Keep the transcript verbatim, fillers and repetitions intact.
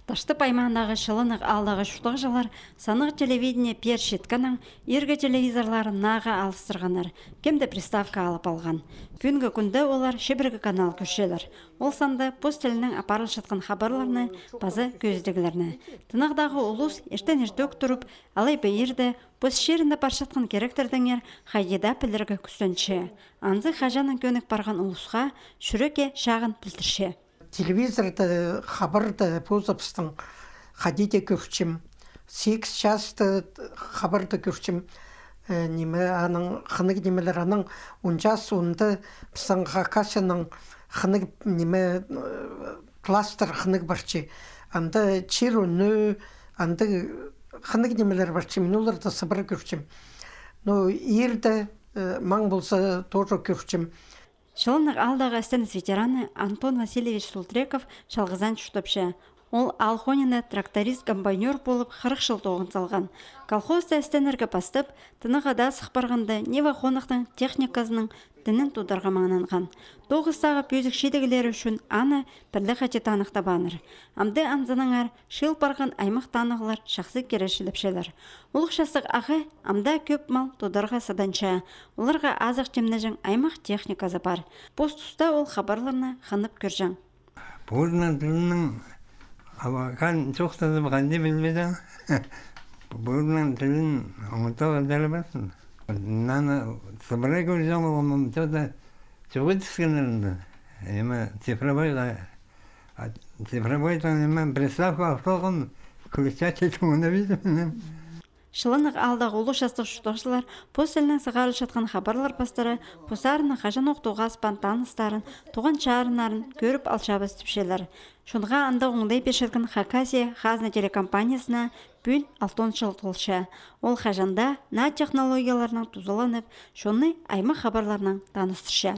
Таштып аймағындағы Чыланах аалдағы чуртағҷылар санығ телевидение пеер читкеннең иргі телевизорларын нааға алыстырғаннар, кем-де приставка алып алған. Пӱӱнгі кӱнде олар чибіргі канал кӧрчелер. Ол санда пос тілінең апарылчатхан хабарларны паза кӧзідіглерні. Тынағдағы улус иртен иртӧк турып, алай ба иирде пос чирінде парчатхан киректердеңер хайди даа пілерге кӱстенче. Анзы хаҷаннаң кӧнік парған улусха чӱрекке чағын пілдірче. Телевизорда хабарны позыбыстың хайди даа кӧрчем. Сигіс часта хабарны кӧрчем. Э, ниме, аның хынығ нимелер, анаң он час, онда пістің Хакасияның хынығ ниме, э, кластер хынығ парча. Анда чир ӱні, анда хынығ нимелер парча, мин оларны сыбыра кӧрчем. Ну, иирде, э, маң полза, тоже кӧрчем. Чыланах аалдағы істеніс ветераны Антон Васильевич Султреков чалғызаан чуртапча. Ол аал хонина тракторист-комбайнёр полып, хырых чыл тоғын салған. Колхозта істенерге пастап, тынағға даа сых парғанда, Нива хонахтың техниказының тінін тударға маңнанған. Тоғыстағы пӧзік чидіглері ӱчӱн аны пірле хати таныхтабааннар. Амды анзынаңар чыыл парған аймах танығлар чахсы киречілепчелер. Улуғ частығ ағаа амды кӧп мал тударға сыданча. Оларға азых тимнеҷең аймах техниказы пар. Пос туста ол хабарларны хынып кӧрҷең. Пурнан тілінің алған чоохтазып, ханди пілбезең. Пурнан тілін оңтоғыдар барсын. Наны сыбыра кӧрзең, ол чода чуғыт іскеннерінде. Эме цифровойға, а, цифровойдаң эме приставка алтылған, включатель оңына бизімнен. Чыланах аалдағы улуғ частығ чуртағҷылар пос тілінең сығарылчатхан хабарлар пастыра постарының хаҷанох тоғаспаан таныстарын, туған чарыннарын кӧріп алчабыс тіпчелер. Чонға андағ оңдай пирчеткен Хакасия хазна телекомпаниясына пӱӱн алтон чыл толча. Ол хаҷан даа наа технологияларнаң тузаланып, чонны аймах хабарларнаң таныстырча.